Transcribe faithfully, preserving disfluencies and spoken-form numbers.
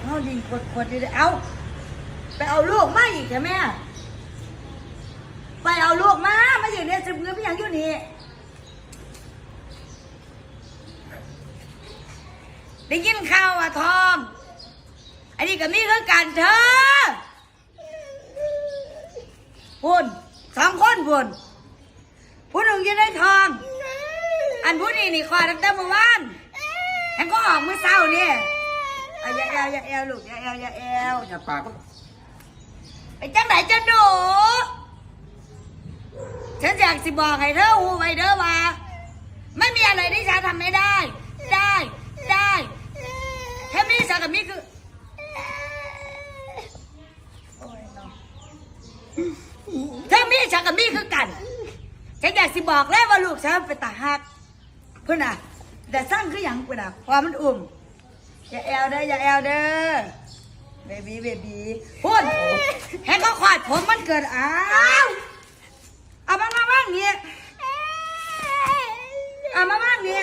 เอาลิงขวดๆอยู่เด้อ เอา ไปเอาลูกมาอีกเถอะแม่ ไปเอาลูกมา มาอยู่เนี่ย จะมือไปหยังอยู่นี่ ได้ยินข่าวว่าท้อง อันนี้ก็มีคือกันเธอ พุ่น สองคนพุ่น ผู้หนึ่งอยู่ในท้อง อันผู้นี้นี่คลอดตั้งแต่เมื่อวาน แฮงก็ออกมื้อเช้านี่ อ่ะอย่าแอว อย่าแอวลูก อย่าแอว อย่าแอว อย่าปาก ไปจังไหนจะหนู ฉันอยากสิบอกให้เธอฮู้ไว้เด้อว่า ไม่มีอะไรที่ฉันทำไม่ได้ ได้ ได้ ถ้ามีฉันกับมีคือ โอ้ยเนาะ ถ้ามีฉันกับมีคือกัน ฉันอยากสิบอกเลยว่าลูกฉันเป็นตาฮัก เพื่อนน่ะ แต่สร้างคือหยังเพื่อนน่ะ ความมันอุ้ม อย่าแอวเด้อ อย่าแอวเด้อ เบบี เบบี พูด ให้เขาขวาดผมมันเกิด อ้าว เอามามาว่างนี่ เอามาว่างนี่